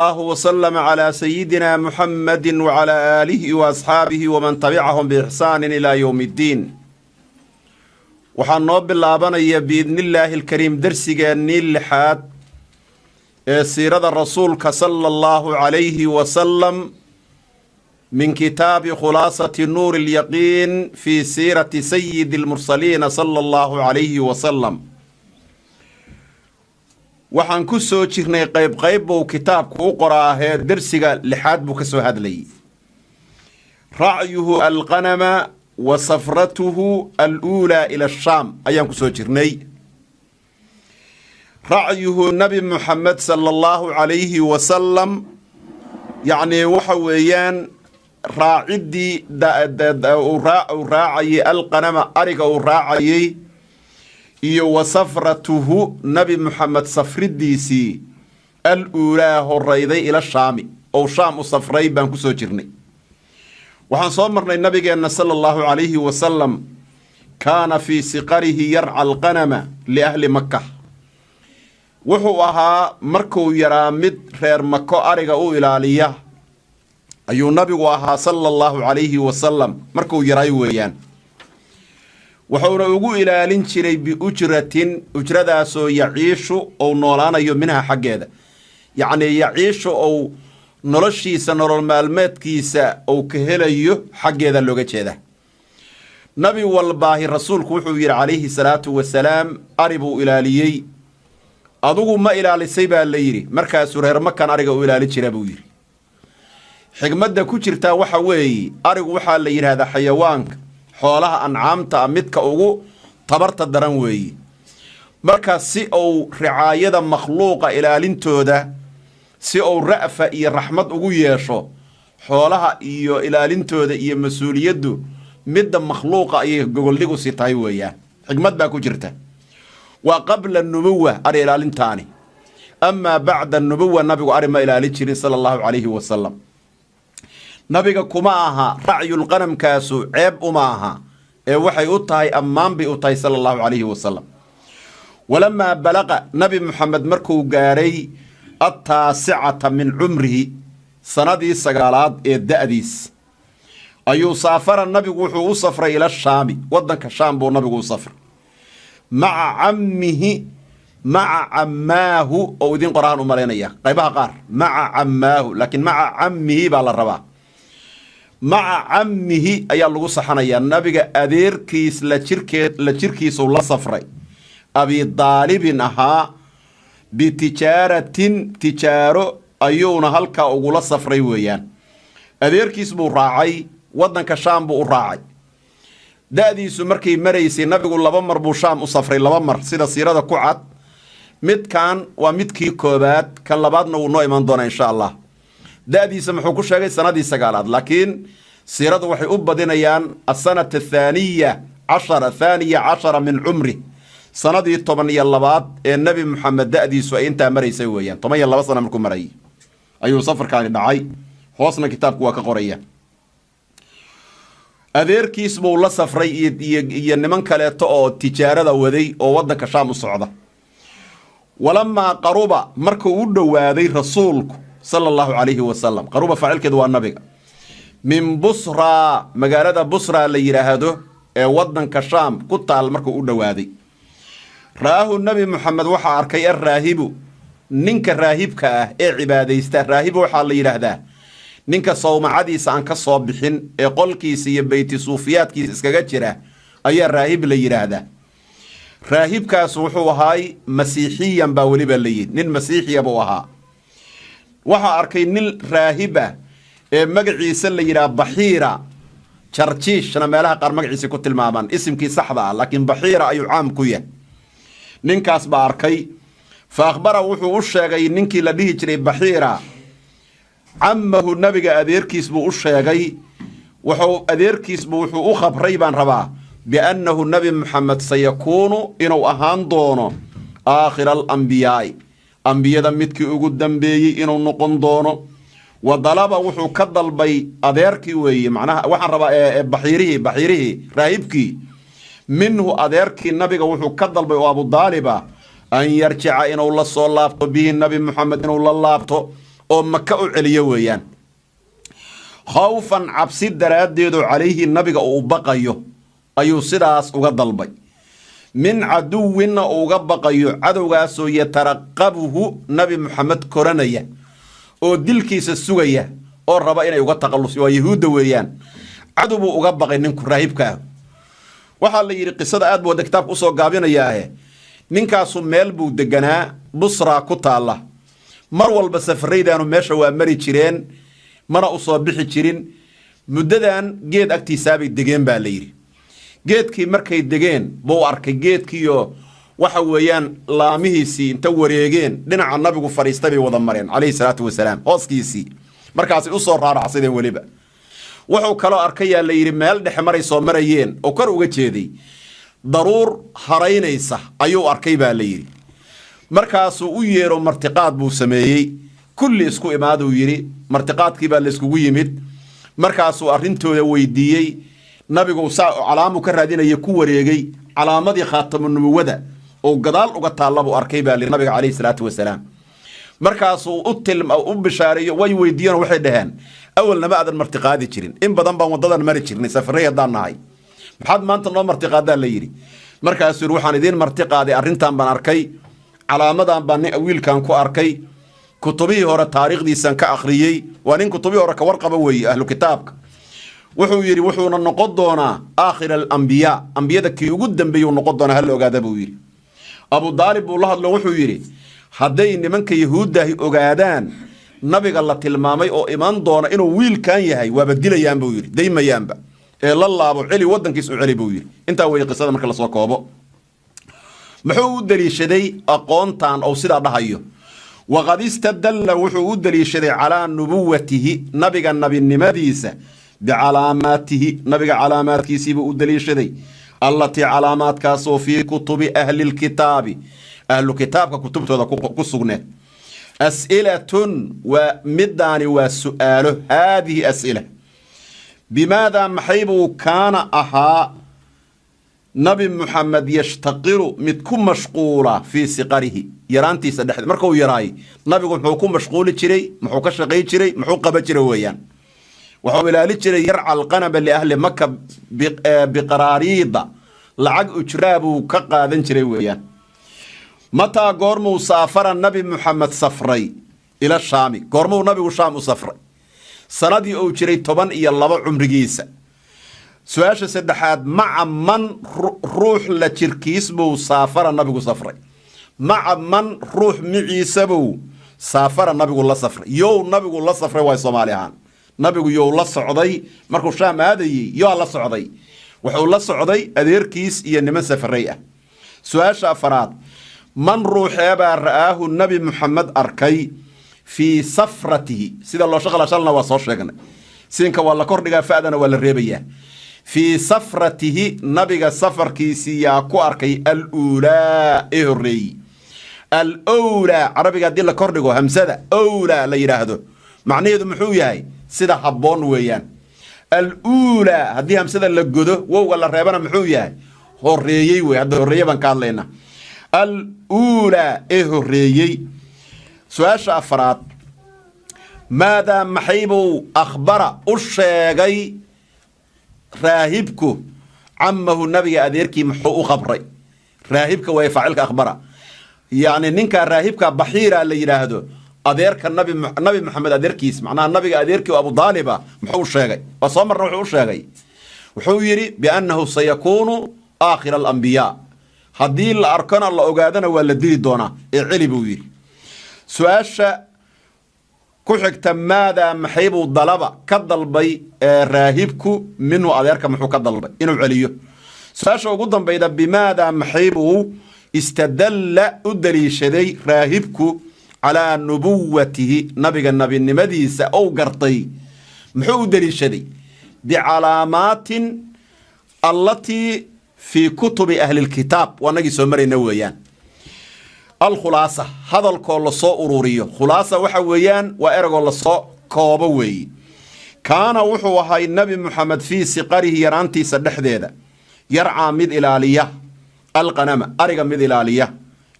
وسلم على سيدنا محمد وعلى آله وأصحابه ومن تبعهم بإحسان إلى يوم الدين. Waxaan noo bilaabanaya biidnillaahi alkariim darsigeennii lixaad ee siirada rasuulka sala allahu calayhi wasalam min kitaabi khulaasati nuuri alyaqiin fii siirati sayidi almursaliina sala allahu calayhi wasalam. Waxaan ku soo jirnay qayb qayb buu kitaabku u qoraahee, dersiga lixaad buu ka soo hadlayay, racyuhu alqanama wa safratuhu aluulaa ila ashaam ayaan ku soo jirnay. Racyuhu nabi Muxamed sala allahu calayhi wasalam, yacnii waxa weeyaan raaciddii uu raacayay alqanama, ariga uu raacayay, iyo wa safratuhu, nabi Muxamed safridiisii al uulaa horayday ila shaami, ou Shaam u safray baan ku soo jirnay. Waxaan soo marnay nabigeenna sala allahu calayhi wasalam kaana fii siqarihi yarca alqanama liahli Maka. Wuxuu ahaa markuu yaraa mid reer Mako ariga u ilaaliya ayuu nabigu ahaa sala allahu calayhi wasalam, markuu yaray weeyaan. Wuxuuna ugu ilaalin jiray biujratin, ujradaasoo yaciishu ou noolaanayo minha xaggeeda, yacnii yaciishu ou noloshiisa, nolol maalmeedkiisa ou ka helayo xaggeeda looga jeeda. Nabi walbaahi rasuulku wuxuu yidhi calayhi salaatu wasalaam ari buu ilaaliyey, adugu ma ilaalisay baa la yidhi. Markaasuu reer Makan ariga u ilaali jira buu yidhi. Xigmadda ku jirtaa waxa weeye, arigu waxaa la yidhaahdaa xayawaanka xoolaha ancaamta ah midka ugu tabarta daran weeye. Marka si uu ricaayada makhluuqa ilaalintooda, si uu ra'fa iyo raxmad ugu yeesho xoolaha iyo ilaalintooda iyo mas-uuliyaddu midda makhluuqa ayay gogoldhig usii tahay weeyaan. Xikmad baa ku jirta. Waa qabla nubuwa ari ilaalintaani, amaa bacda nubuwa nabigu ari ma ilaalin jirin sala allahu calayhi wasalam. Nabiga kuma aha racyulqanamkaasu, ceeb uma aha ee waxay u tahay ammaan bay u tahay sala allahu calayhi wasalam. Walamaa balaqa, nabi Muxamed markuu gaadhay attaasicata min cumrihi, sanadii sagaalaad ee da'diis ayuu saafara, nabigu wuxuu u safray ila Shaami, waddanka Shaam buu nabigu u safray maca cammihi, maca cammaahu oo idin qorahan u malaynaya qaybaha qaar maca cammaahu, laakiin maca cammihi baa la rabaa. Maca cammihi ayaa lagu saxanayaa. Nabiga adeerkiis la jirkeed, la jirkiisuu la safray Abidaalibin ahaa. Bitijaaratin, tijaaro ayuuna halkaa ugula safray weeyaan. Adeerkiis buu raacay, waddanka Shaam buu u raacay. Da'diisu markay maraysay, nabigu laba mar buu Shaam u safray, laba mar sida siirada ku cad. Midkan waa midkii koobaad, kan labaadna wuu noo imaan doonaa insha Allah. Da'diisa muxuu ku sheegay? Sanadii sagaalaad, laakiin siiradu waxay u badinayaan asanata athaaniya cashara, thaaniya cashara min cumri, sanadii 12aad ee nebi Moxamed da'diisu ay intaa maraysay weeyaan. 12 sana markuu marayay ayuu safarkaani dhacay. Hoosna kitaabku waa ka qoraya. Adeerkiis buu la safray iyo niman kaleeto oo tijaarada waday oo waddanka Shaam u socda. Walamaa qaruba, markuu u dhowaaday rasuulku sala allahu calayhi wasalam, qaruba faacilkeedu waa nabiga, min Busraa, magaalada Busraa la yidhaahdo ee waddanka Shaam ku taal markuu u dhowaaday, ra'ahu, nebi Moxamed waxaa arkay alraahibu, ninka raahibka ah ee cibaadaysta. Raahib waxaa la yidhaahdaa ninka sawmacadiisa aan ka soo bixin ee qolkiisa iyo beyti suufiyaadkiisa iskaga jira ayaa raahib la yidhaahdaa. Raahibkaas wuxuu ahaay masiixiyan baa weliba la yidhi, nin masiixiya buu ahaa. Waxaa arkay nin raahib ah ee magaciisa la yidhaha Baxiira, Jarjiishna meelaha qaar magaciisa ku tilmaamaan isimkii saxda ah, laakiin Baxiira ayuu caam ku yahay. Ninkaas baa arkay. Fa akhbara, wuxuu u sheegay ninkii la dhihi jiray Baxiira cammahu, nabiga adeerkiis buu u sheegay. Wuxuu adeerkiisbu wuxuu u khabray baan rabaa biannahu nabi Muxamed sayakuunu, inuu ahaan doono aakhira alambiyaa'i, ambiyada midkii ugu dambeeyey inuu noqon doono. Wa dalaba, wuxuu ka dalbay adeerkii weeye, macnaha waxaan rabaa baxiirihii, baxiirihii raahibkii, minhu adeerkii nabiga wuxuu ka dalbay oo Abudaalib ah an yarjica, inuu la soo laabto bihi, nabi Muxamed inuu la laabto oo Maka u celiyo weeyaan. Khawfan cabsi daraaddeedu calayhi nabiga uu baqayo ayuu sidaas uga dalbay, min caduwinna uga baqayo, cadowgaasoo yataraqabuhu nabi Muxamed koranaya oo dilkiisa sugaya oo raba inay uga taqallusi, waa yahuudda weeyaan. Cadow buu uga baqay ninku raahibka ah. Waxaa la yidhi qisada aad buu hadda kitaabka usoo gaabinayaahe, ninkaasu meel buu deganaa Busraa ku taalla. Mar walba safaraydaanu meesha waa mari jireen, mana u soo bixi jirin. Muddadan geed agtiisaabay degeen baa la yidhi. Geedkii markay degeen buu arkay geedkiiyo waxa weeyaan laamihiisii inta wareegeen dhinaca nabigu fadhiistay bay wada mareen calayhi salaatu wasalaam, hooskiisii markaasay u soo raaracsadeen. Weliba wuxuu kaloo arkayaa la yidhi meel dhexe maray soo marayeen oo kor uga jeeday daruur haraynaysa ayuu arkay baa la yidhi. Markaasuu u yeero martiqaad buu sameeyey, kulli isku imaaduu yidhi. Martiqaadkii baa la iskugu yimid. Markaasuu arrintooda weydiiyey. Nabigu saa calaamu ka raadinaya ku wareegay, calaamadii khaatamunubuwada oo gadaal uga taalla buu arkay baa li nabiga calayhi salaatu wasalaam. Markaasuu u bishaareeyo. Way weydiiyeen, waxay dhaheen awalnama aadan martiqaadi jirin, in badan baan waddadan mari jirnay safaray haddaan nahay, maxaad maanta noo martiqaadaa la yidhi. Markaasuu yidhi waxaan idiin martiqaaday arrintan baan arkay, calaamadan baan wiilkan ku arkay, kutubihii hore taariikhdiisan ka akhriyey. Waa nin kutubihii hore ka warqaba weeye, ahlu kitaabka. Wuxuu yidhi wuxuuna noqon doonaa aakhir alambiyaa, ambiyada kii ugu dambeeyuu noqon doonaa, hala ogaada buu yidhi. Abu Daalib buu la hadlo, wuxuu yidhi hadday nimanka yahuuddaahi ogaadaan nabiga la tilmaamay oo iman doona inuu wiilkan yahay, waaba dilayaan buu yidhi, daymayaanba, ee la laabo, celi, waddankiis u celi buu yidhi. Intaa weeye qisada marka lasoo koobo. Muxuu u deliishaday aqoontan ou sidaa dhahayo? Waqad istadalla, wuxuu u deliishaday calaa nubuwatihi, nabiga nabinimadiisa, bicalaamaatihi, nabiga calaamaadkiisiibuu u deliishaday, allatii calaamaadkaasoo fii kutubi ahlilkitaabi, ahlu kitaabka kutubtooda ku sugneed. As'ilatun, waa midaani waa su'aalo. Haadihi as'ila: bimaadaa maxaybuu kaana ahaa nabi Muxamed yashtaqilu mid ku mashquula fii siqarihi, yaraantiisa dhexdeed? Markuu yaraay nabigu muxuu ku mashquuli jiray? Muxuu ka shaqay jiray? Muxuu qaban jiray weeyaan? Wuxuu ilaali jiray yarca alqanaba liahli Maka biqaraariida, lacag ujraa buu ka qaadan jiray weeyaan. Mataa goormuu saafara nabi Muxamed safray ila Shaami? Goormuu nabigu Shaam u safray? Sanadii uu jiray 12 cumrigiisa. Su-aasha saddexaad: maca man ruux la jirkiis buu saafara nabigu safray? Maca man ruux miciisabuu saafara nabigu la safray? Yow nabigu la safray waay soomaali ahaan? Nabigu yow la socday markuu Shaam aadayey? Yoa la socday? Wuxuu la socday adeerkiis iyo niman safaray ah. Su-aasha afaraad: man ruuxeebaa ra'aahu nabi Muxamed arkay fii safratihi? Sida loo shaqla shalna waa soo sheegnay, siinka waa la kordhigaa, fa'dana waa la reebayaa. Fii safratihi, nabiga safarkiisii yaa ku arkay aluulaa ee horreeyey? Alowlaa carabiga haddii la kordhigo hamsada owlaa la yidhaahdo, macnaheedu muxuu yahay? Sida habboon weeyaan. Aluulaa haddii hamsada la godo, wowga la reebana, muxuu yahay? Horreeyey wey. Hadda horreeye baan ka hadlaynaa, aluulaa ee horreeyey. Su-aasha afaraad: maadaa maxaybuu akhbara u sheegay raahibku camahu? Nabiga adeerkii muxuu u qabray raahibka? Waay faacilka akhbara, yacni ninka raahibka Baxiira la yidhaahdo, adeerka nabi Maxamed adeerkiis, macnaha nabiga adeerkii oo Abu Daaliba, muxuu u sheegay? Waa soo marna. Wuxuu u sheegay, wuxuu yidhi biannahu sayakuunu aakhira alambiyaa, haddii la arkona la ogaadana waa la dili doonaa ee celi buu yidhi. Su-aasha ku xigta: maadaa maxaybuu dalaba ka dalbay raahibku minhu adeerka? Muxuu ka dalbay? Inuu celiyo. Su-aasha ugu dambayda: bimaadaa maxaybuu istadalla u daliishaday raahibku calaa nubuwatihi, nabiga nabinimadiisa ou gartay muxuu u daliishaday? Bicalaamaatin allatii fii kutubi ahlilkitaab, waa nagii soo marayna weeyaan. Alkhulaasa, hadalkoo lasoo ururiyo. Khulaasa waxa weeyaan waa eragoo lasoo koobo weeye. Kaana wuxuu ahay nabi Muxamed fii siqarihi, yaraantiisa dhexdeeda, yarcaa mid ilaaliya, alqanama ariga mid ilaaliya,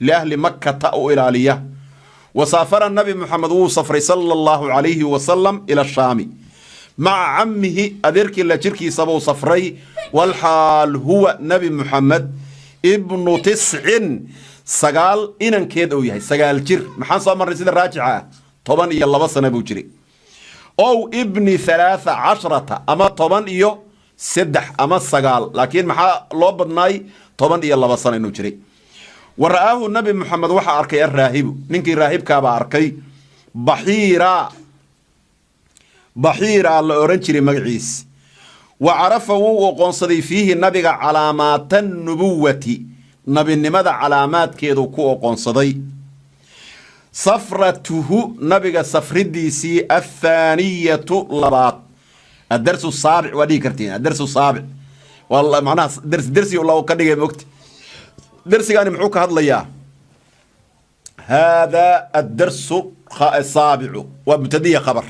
liahli Makkata u ilaaliya. Wasaafara Nabi Muxamed wuu safray sala allahu calayhi wasalam ila Shaami maca cammihi, adeerkii la jirkiisabuu safray. Walxaal huwa Nabi Muxamed ibnu 9, 9 inankeed uu yahay, 9 jir. Maxaan soo marnay? Sida raajixa ah 12 sano buu jiray, ow ibni 13 ama 13 ama 9, laakiin maxaa loo badnaay? 12 sano inuu jiray. Wa ra'aahu Nabi Muxamed waxaa arkay arraahibu, ninkii raahibkaabaa arkay. Baxiira, Baxiira la odhan jiray magaciis. Wa carafa, wuu oqoonsaday, fiihi nabiga calaamaata nubuwati, nabinimada calaamaadkeedu ku oqoonsaday. Safratuhu, nabiga safridiisii, athaaniyatu labaad, adarsu saabic waa dhihi kartiin, adarsu saabic waa macnaha dersi ka dhigay. Mogta dersigaani muxuu ka hadlayaa? Haadaa addarsu saabicu waa mubtadiya khabar,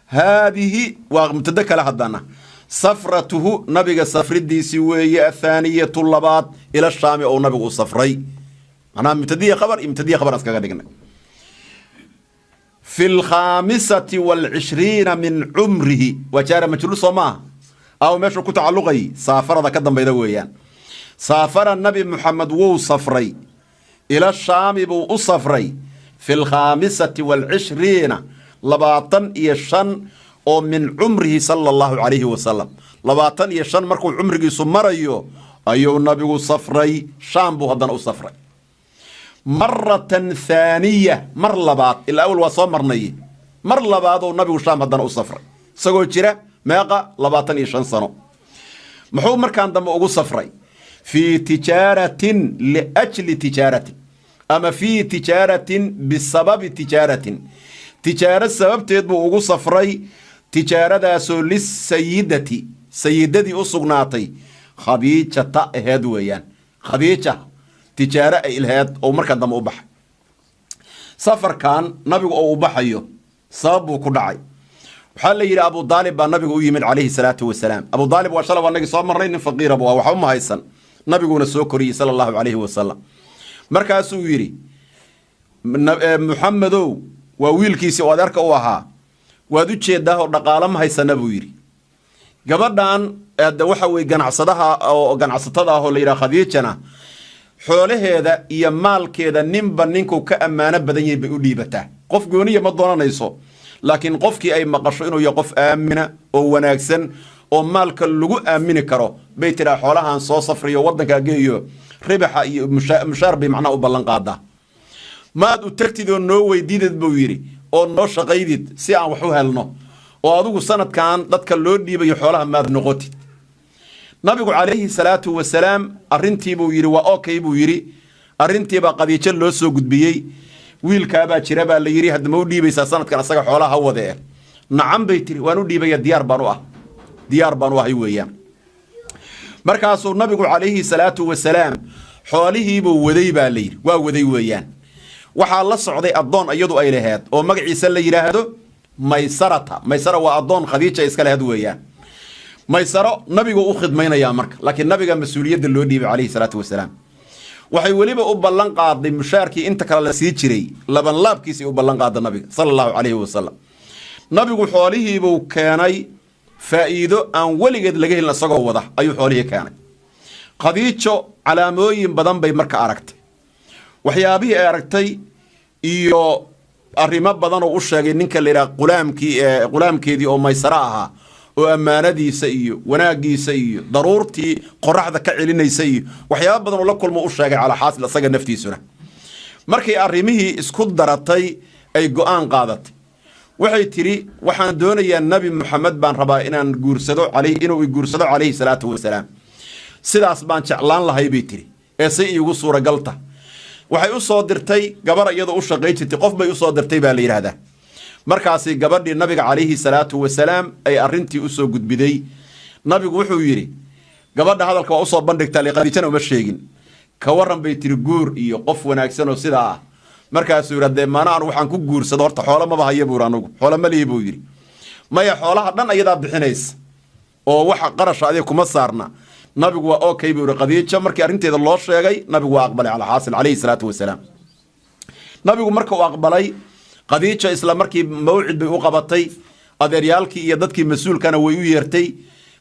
haadihi waa mubtado kale. Haddana safratuhu, nabiga safridiisii weeye, athaaniyatu labaad, ila Shaami oo nabigu u safray. Macnaha mubtadiya khabar iyo mubtadiya khabar iskaga dhignay. Fi 25 min cumrihi waa jaara majruur, soo maaha? Aw meeshuu ku tacalluqay saafarada ka dambayda weeyaan. Saafara Nabi Muxamed wuu safray, ila Shaami buu u safray, fi 25, 25 oo min cumrihi sala allahu calayhi wasalam. 25 markuu cumrigiisu marayo ayuu nabigu safray. Shaam buu haddana u safray maratan thaaniya, mar labaad. Ilaa awal waa soo marnay. Mar labaadoo nabigu Shaam haddana u safray isagoo jira meeqa? 25 sano. Muxuu markaan dambe ugu safray? Fii tijaaratin, liajli tijaaratin, ama fii tijaaratin, bisababi tijaaratin, tijaaro sababteed buu ugu safray. Tijaaradaasoo lisayidati, sayidadii u sugnaatay, Khadiijata aheed weeyaan. Khadiija tijaaro ay ilheed oo markaan dambe u baxay. Safarkan nabigu oo u baxayo sabab buu ku dhacay. Waxaa la yidhi Abu Daalib baa nabigu u yimid calayhi salaatu wasalaam. Abu Daalib waa shalab anagii soo marnay, nin faqiira bu ah, waxba ma haysan. Nabiguna soo koriyey sala allahu calayhi wasalam. Markaasuu yidhi, Muxamedow, waa wiilkiisii oo adeerka u ahaa, waad u jeedaahoo dhaqaalo ma haysana buu yidhi. Gabadhan waxa weye ganacsadaha oo ganacsatada ah oo la yidhaha Khadiijana, xoolaheeda iyo maalkeeda ninba ninkuu ka ammaano badan yahay bay u dhiibataa. Qof gooniya ma doonanayso, laakiin qofkii ay maqasho inuu yahay qof aamina oo wanaagsan oo maalka lagu aamini karo bay tidhaa, xoolahan soo safriyo, waddankaa geeyo, ribaxa iyo mushaar bay macnaha u ballan qaadaa. Maad u tagtid oo noo weydiidid buu yidhi, oo noo shaqaydid si aan wax u helno, oo adigu sanadkan dadka loo dhiibayo xoolaha maad noqotid. Nabigu calayhi salaatu wasalaam arrintii buu yidhi waa okay buu yidhi. Arrintiibaa Qadiijo loo soo gudbiyey. Wiilkaabaa jira baa la yidhi, hadda ma u dhiibaysaa sanadkan asaga xoolaha ha wadee? Nacam bay tiri, waan u dhiibaya, diyaar baan u ah, diyaar baan u ahay weeyaan. Markaasuu nabigu calayhi salaatu wasalaam xoolihiibuu waday baa la yidhi, waa waday weeyaan. Waxaa la socday addoon iyadu ay laheed oo magaciisa la yidhaahdo Maysarata. Maysara waa addoon Khadiija iska laheed weeyaan. Maysaro nabigu u khidmaynayaa marka, laakiin nabiga mas-uuliyadda loo dhiibay calayhi salaatu wasalaam. Waxay weliba u ballan qaaday mushaarkii inta kale la sii jiray labanlaabkiisay u ballan qaada nabiga sala allahu calayhi wasalam. Nabigu xoolihiibuu keenay, faa'iido aan weligeed laga helin isagoo wada ayuu xoolihii keenay. Khadiijo calaamooyin badan bay marka aragtay. Waxyaabihii ay aragtay iyo arrimo badan oo u sheegay ninka la yidhaha qulaamkii, qulaamkeedii oo Maysaro ahaa, oo ammaanadiisa iyo wanaaggiisa iyo daruurtii qoraxda ka celinaysa iyo waxyaaba badan oo la kulmo u sheegay. Calaa xaasil, isaga naftiisuna markay arrimihii isku daratay ay go'aan qaadatay. Waxay tidhi, waxaan doonayaa Nabi Muxamed baan rabaa inaan guursado, inuu i guursado calayhi salaatu wasalaam, sidaas baan jeclaan lahay bay tidhi, ee say iigu suuragalta? Waxay u soo dirtay gabar iyadoo u shaqay jirtay, qof bay u soo dirtay baa la yidhaahdaa. Markaasi gabadhii nabiga calayhi salaatu wasalaam ay arrintii u soo gudbiday. Nabigu wuxuu yidhi, gabadha hadalka waa usoo bandhigtaa, Khadiijana uma sheegin. Ka warran bay tiri, guur iyo qof wanaagsan oo sidaa ah. Markaasuu yidhi, dee maana anu waxaan ku guursado horta xoolo maba haya buuri, anugu xoolo ma lihi buu yidhi. Maya, xoolaha dhan ayadaa bixinaysa oo waxa qarasha adiga kuma saarna. Nabigu waa okay buu yidhi. Khadiijo markii arrinteeda loo sheegay, nabigu waa aqbalay calaa xaasil calayhi salaatu wasalaam. Nabigu marka uu aqbalay, Khadiija isla markii mawcid bay u qabatay, adeeryaalkii iyo dadkii mas-uulkana way u yeertay.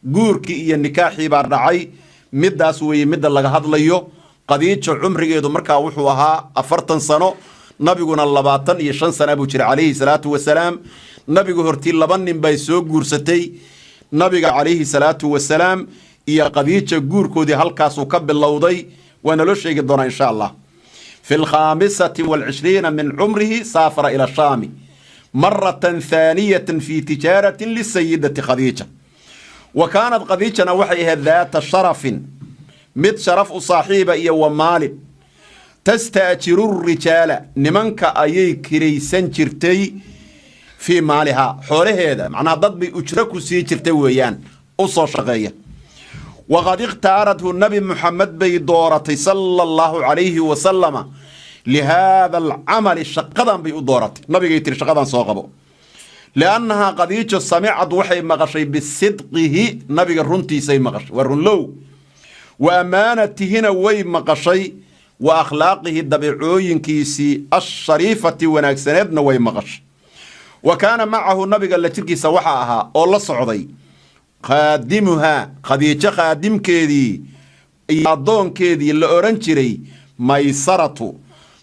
Guurkii iyo nikaaxii baa dhacay. Middaas weeye midda laga hadlayo. Khadiija cumrigeedu markaa wuxuu ahaa 40 sano, nabiguna 25 sana buu jiray calayhi salaatu wasalaam. Nabigu hortii 2 nin bay soo guursatay. Nabiga calayhi salaatu wasalaam iyo Khadiija guurkoodii halkaasuu ka bilowday, waa naloo sheegi doonaa insha Allah. Fi 25 min cumrihi saafara ila shaami maratan thaaniyatan fi tijaaratin lisayidati Khadiija. Wa kaanat Khadiijana waxay ahayd daata sharafin, mid sharaf u saaxiiba iyo wa maalin. Tastaajiru rijaala, nimanka ayay kiraysan jirtay, fii maalihaa, xoolaheeda, macnaha dad bay ujro ku sii jirtay weeyaan u soo shaqeeya. Waqad ikhtaarathu, Nabi Muxamed bay dooratay sala allahu calayhi wasalama, lihaada alcamali, shaqadan bay u dooratay. Nabigay tiri shaqadan soo qabo. Liannahaa Khadiijo samicad, waxay maqashay, bisidqihi, nabiga runtiisay maqashay, waa runlow, wa ammaanatihina way maqashay, wa akhlaaqihi, dabeecooyinkiisii ashariifati wanaagsaneedna way maqashay. Wa kaana macahu, nabiga la jirkiisa waxaa ahaa oo la socday, khaadimuhaa, Khadiijo khaadimkeedii iyo addoonkeedii la odhan jiray Maysaratu.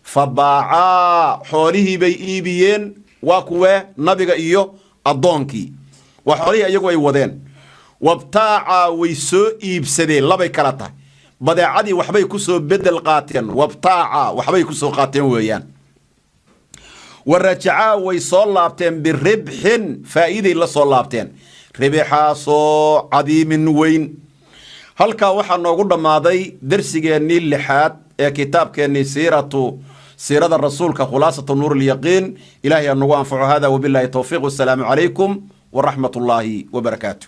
Fa baacaa, xoolihii bay iibiyeen. Waa kuwee? Nabiga iyo addoonkii waa xoolihii iyagu ay wadeen. Wabtaacaa, way soo iibsadeen. Labay kala tahay badeecadii, waxbay ku soo bedel qaateen, wabtaaca waxbay ku soo qaateen weeyaan. Wa rajacaa, way soo laabteen, biribxin, faa'iiday la soo laabteen, ribixaasoo cadiimin weyn. Halkaa waxaa noogu dhammaaday darsigeennii lixaad ee kitaabkeennii siiratu siirada rasuulka, khulaasatu nuur alyaqiin. Ilahay ha nagu anfaco. Hada wabillahi towfiiq, wasalaamu calaykum waraxmat ullaahi wabarakaatu.